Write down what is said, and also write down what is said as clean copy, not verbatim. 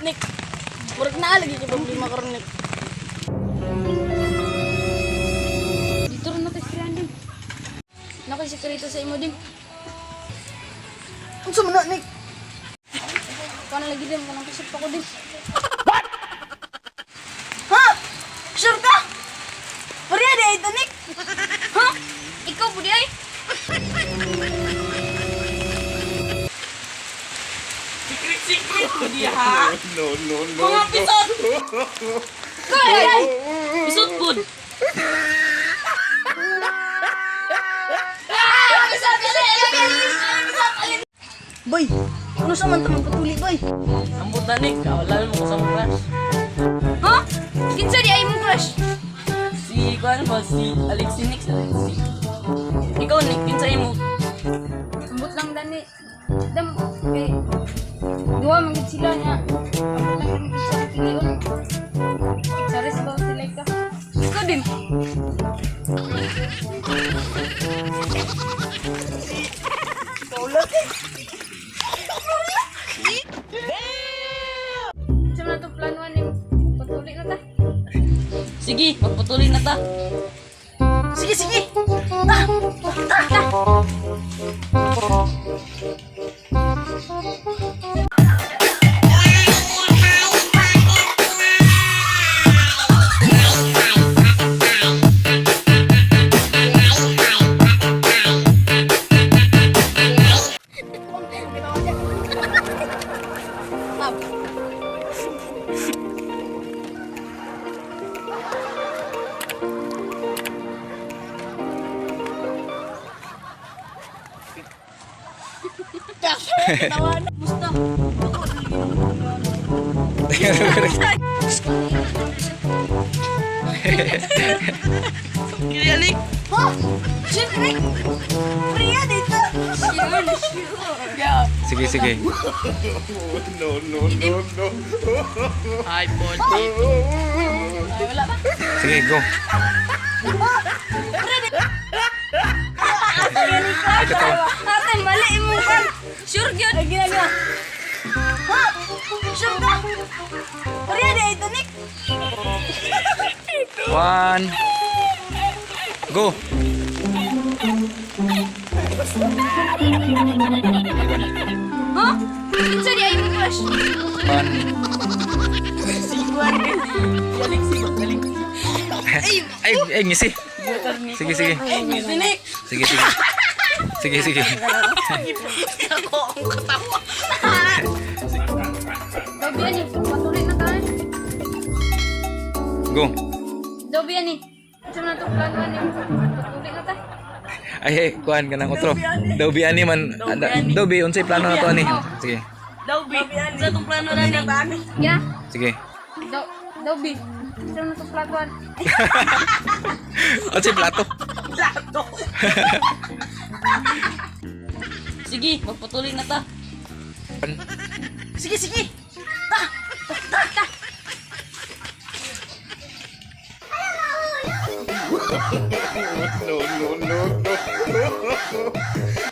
Nick, murag naa lagi kay problema karon, Nick. Dito rin natin si Randy. Nakoy sekreto sa imo din. Unsa man na, Nick? Ikaw na lagi din, kanang pisip ako din. Ha? Sure ka? Pareha di ito, Nick. Ha? Ikaw pudi ay? Secret, secret ko di ha. No, no, no. Mga pisot. Ikaw ay! Pisot pud. Boy, ano sa man tamang patuli, boy? Ambot na, Nick, wala mo ko sa mong crush. Ha? Kinsa di ay mong crush? Si, kuan ba, si Alexi, Nick, si Alexi. Ikaw, Nick, kinsa imo? Ambot lang dani. Dam kay duwa man gid sila niya. Ambot lang dani sa pilion. Charis ba sila ka? Ikaw din. Sa man itong plano ni patuloy na ta. Sige, magpatuloy na ta. Sige, sige. Ta, ta, ta. Musta? Kaya, Nick. Ha? Sure, Nick. Pareha dito. Sure, sure. Sige, sige. No, no, no, no. Hi, Paul. Sige, go. Ay, totoo. Ate, mali imong kan. Sure gyud. Ay, ginagawa. Ha? Sure ka? Pareha di ito, Nick. One. Go. Ha? Kinsa di ay imong crush? One. Si kuan kay si Alexi, Alexi. Ay, ay, ngisi. Sige, sige. Ay, si Nick. Sige, sige. Sige, sige. Ako ang katawa. Dobi ani, patuloy na tayo. Go. Dobi ani. Sa man itong plano ni patuloy na ta. Ay, ay, kuhan ka ng otro. Dobi ani man. Dobi, unsay plano na to ani? Sige. Daubi, sa itong plano na, Nick. Ya, Sige. do Dobi. Sa man itong plano. Unsay plato? Plato. Sige, magpatuloy na ta. Sige, sige. Ta, ta, ta. No, no, no, no.